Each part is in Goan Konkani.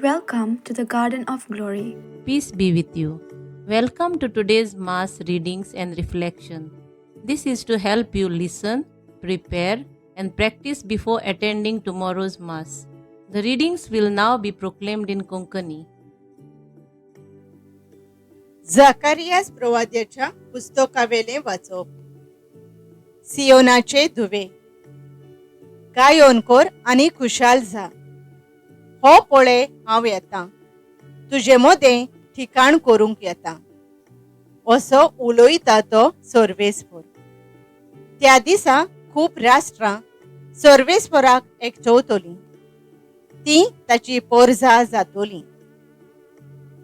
Welcome to the Garden of Glory. Peace be with you. Welcome to today's Mass readings and reflection. This is to help you listen, prepare, and practice before attending tomorrow's Mass. The readings will now be proclaimed in Konkani. Zacharias प्रवाद्याच्या पुस्तकावेलें वाचप. सियोनाचे धुवे, गायोन कर आनी खुशाल जा. हो पळय हांव येतां, तुजे मदें ठिकाण करूंक येता, असो उलयता तो सर्वेस्पर. त्या दिसा खूब राष्ट्रां सर्वेस्पराक एकचवतलीं, तीं ताची पोरजा जातली,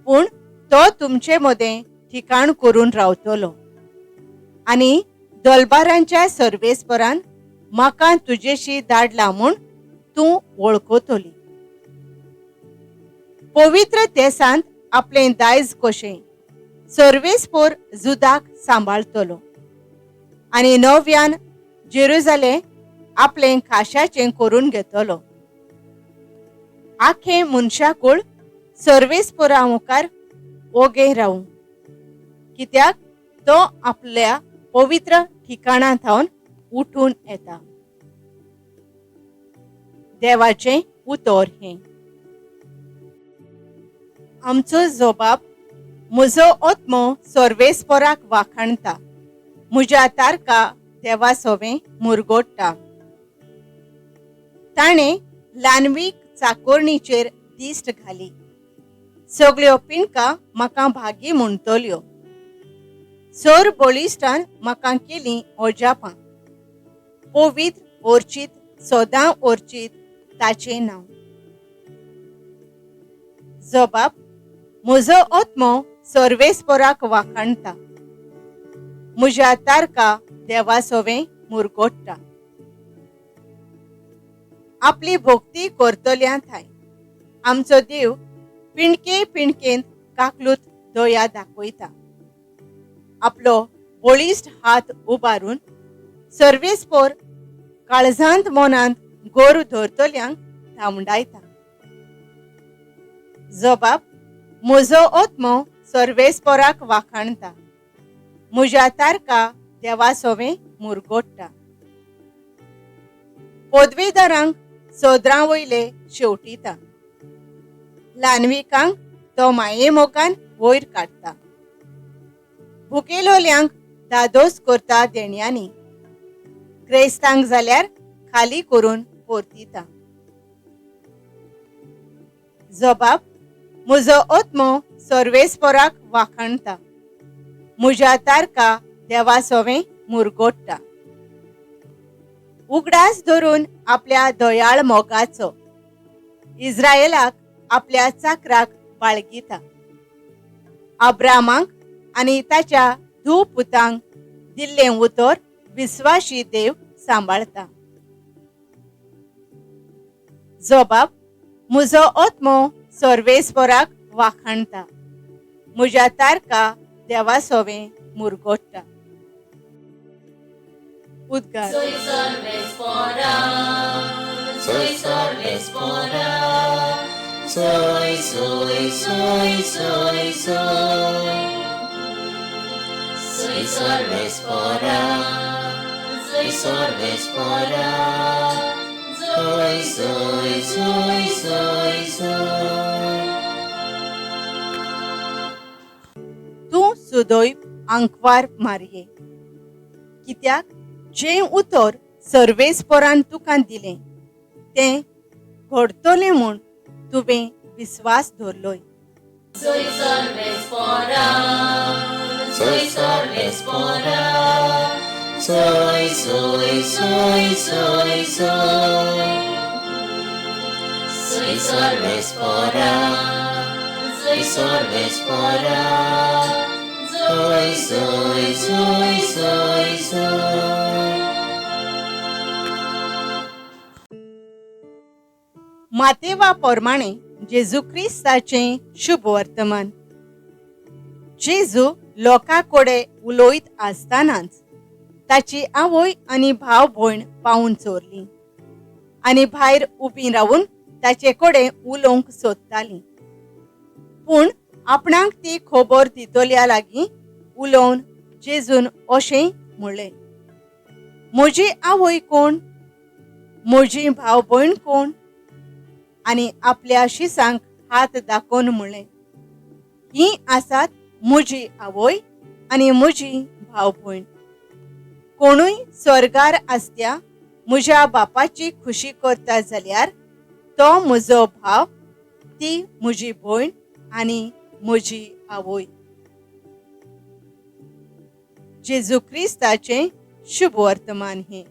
पूण तो तुमचे मदें ठिकाण करून रावतलो आनी दलबारांच्या सर्वेस्परान म्हाका तुजेशी धाडला म्हूण तूं वळखतली. पवित्र देसांत आपलें दायज कशें सर्वेस्पर जुदाक सांबाळतलो आनी नव्यान जेरुजालें आपलें खाशाचें करून घेतलो. आखें मनशाकूळ सर्वेस्परा मुखार ओगे रावूं, कित्याक तो आपल्या पवित्र ठिकाणा थावन उठून येता. देवाचें उतर हें. आमचो जबाब. म्हजो आत्मो सर्वेस्पराक वाखाणता, म्हज्या तारका देवा सोवें मुरगोडटा. ताणें ल्हानवीक चाकोरणीचेर दिश्ट घाली, सगळ्यो पिंडकां म्हाका भागी म्हणटल्यो. सर बळिश्टान म्हाका केलीं अजापां, पवित्र ओर्चीत सदां ओर्चीत ताचें नांव. जबाब. म्हजो आत्मो सर्वेस्पराक वाखाणता, म्हज्या तारका देवा सोवें मुरगोडटा. आपली भक्ती करतल्या थांय आमचो देव पिंडके पिंडकेंत काकलूत दया दाखयता. आपलो बळिश्ट हात उबारून सर्वेस्पर काळजांत मनांत गोर धरतल्यांक धांवडायता. जबाब. म्हजो आत्मो सर्वेस्पराक वाखाणता, म्हज्या तारका देवा सोवें मुरगोडटा. पदवेदारांक सोदरां वयले शेवटिता, ल्हानविकांक तो माये मोगान वयर काडटा. भुकेलोल्यांक धादोस करता देण्यांनी, क्रेस्तांक जाल्यार खाली करून परतिता. जबाब. म्हजो आत्मो सर्वेस्पराक वाखाणता, म्हज्या तारका देवा सोवें मुरगोडटा. उगडास धरून आपल्या दयाळ मोगाचो इस्रायलाक आपल्या चाकराक बाळगिता. अब्रामाक आनी ताच्या धूव पुतांक दिल्लें उतर विस्वाशी देव सांबाळता. जबाब. म्हजो आत्मो सर्वेस्पराक वाखाणता, म्हज्या तारका देवा सोवें मुरगोडटा. उद्गार. Soy सर्वेस्परा, soy सर्वेस्परा, soy, soy, soy, soy, soy. Soy सर्वेस्परा, soy सर्वेस्परा, soy, soy, soy, soy, soy. तूं सुदैव आंकवार मारये, कित्याक जें उतर सर्वेस्परान तुका दिलें तें घडतलें म्हूण तुवें विस्वास धरलोय. Soy सर्वेस्परा, soy सर्वेस्परा, soy, soy, soy, soy, soy. Soy सर्वेस्परा, soy सर्वेस्परा, soy, soy, soy, soy, soy. मातेवा प्रमाणे जेजू क्रिस्ताचें शुभ वर्तमान. जेजू लोकां कडेन उलयत आसतनाच ताची आवय आनी भाव भयण पावून चोरली आनी भायर उबी रावून ताचे कडेन उलोवंक सोदतालीं, पूण आपणाक ती खबर दितल्या लागीं उलोवन जेजून अशें म्हणलें, म्हजी आवय कोण, म्हजी भाव भयण कोण? आनी आपल्या शिसांक हात दाखोवन म्हणलें, हीं आसात म्हजी आवय आनी म्हजी भाव भयण। कोणूय स्वर्गार आसत्या म्हज्या बापाची खुशी करता जाल्यार तो म्हजो भाव, ती म्हजी भयण आनी म्हजी आवय। जेजू क्रिस्ताचें शुभ वर्तमान हें।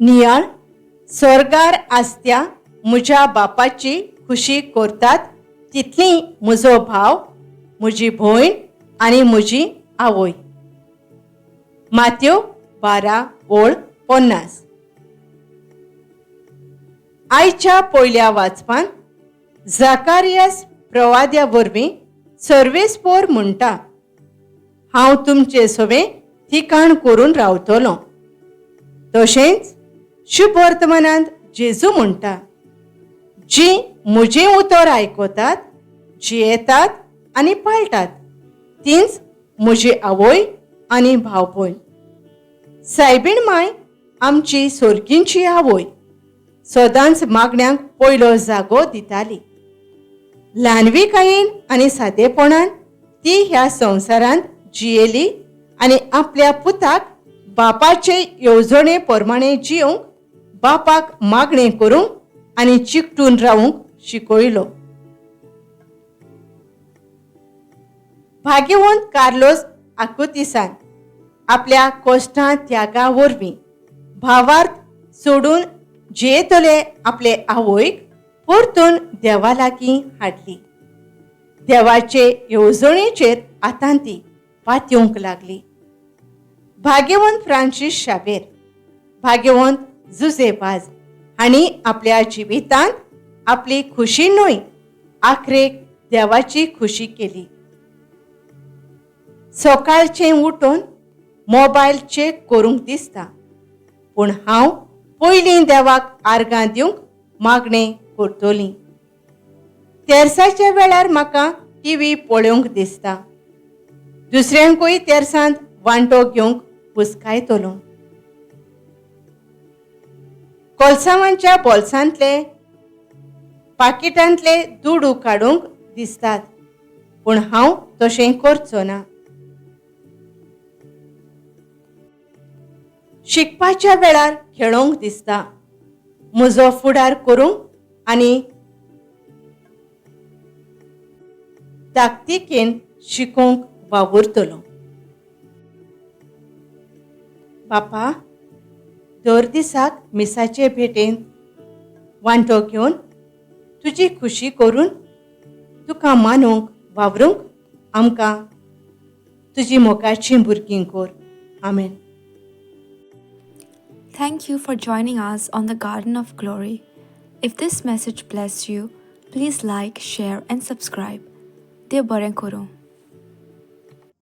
नियाळ स्वर्गार आसत्या म्हज्या बापाची खुशी करतात तितली म्हजो भाव, म्हजी भयण आनी म्हजी आवय। मात्यो 12:50। आयच्या पयल्या वाचपान जाकारियास प्रवाद्या वरवीं सर्वेस्पोर म्हणटा, हांव तुमचे सवें ठिकाण करून रावतलो। तशेंच शुभ वर्तमानांत जेजू म्हणटा, जी म्हजें उतर आयकतात, जियेतात आनी पाळटात तींच म्हजी आवय आनी भाव भयण। सायबीण माय आमची सोर्गींची आवय सदांच मागण्यांक पयलो जागो दिताली। ल्हानविकायेन आनी सादेपणान ती ह्या संवसारांत जियेली आनी आपल्या पुताक बापाचे येवजणे प्रमाणे जियोवंक, बापाक मागणें करूंक आनी चिकटून रावूंक शिकयलो। भाग्यवंत कार्लोस आकुतिसान आपल्या कश्टां त्यागा वरवीं भावार्थ सोडून जियेतले आपले आवयक परतून देवा लागीं हाडली। देवाचे येवजणेचेर आतां ती पातयेवंक लागली। भाग्यवंत फ्रांसीस शावेर, भाग्यवंत जुजे वाज हांणी आपल्या जिवितांत आपली खुशी न्हय आखरेक देवाची खुशी केली। सकाळचें उठून मोबायल चॅक करूंक दिसता, पूण हांव पयलीं देवाक आर्गां दिवंक मागणें करतली। तेरसाच्या वेळार म्हाका टीव्ही पळोवंक दिसता, दुसऱ्यांकूय तेरसांत वांटो घेवंक हुस्कायतलो। कोलसांवांच्या बोल्सांतले पाकिटांतले दुडू काडूंक दिसतात, पूण हांव तशें करचो ना। शिकपाच्या वेळार खेळोंक दिसता, म्हजो फुडार करूंक आनी ताकतिकेन शिकोवंक वावुरतलो। बापा, दर दिसाक मिसाचे भेटेन वांटो घेवन तुजी खुशी करून तुका मानूंक वावरूंक आमकां तुजी मोगाचीं भुरगीं कर। आमेन। Thank you for joining us on the Garden of Glory. If this message blessed you, please like, share, and subscribe. देव बरें करूं.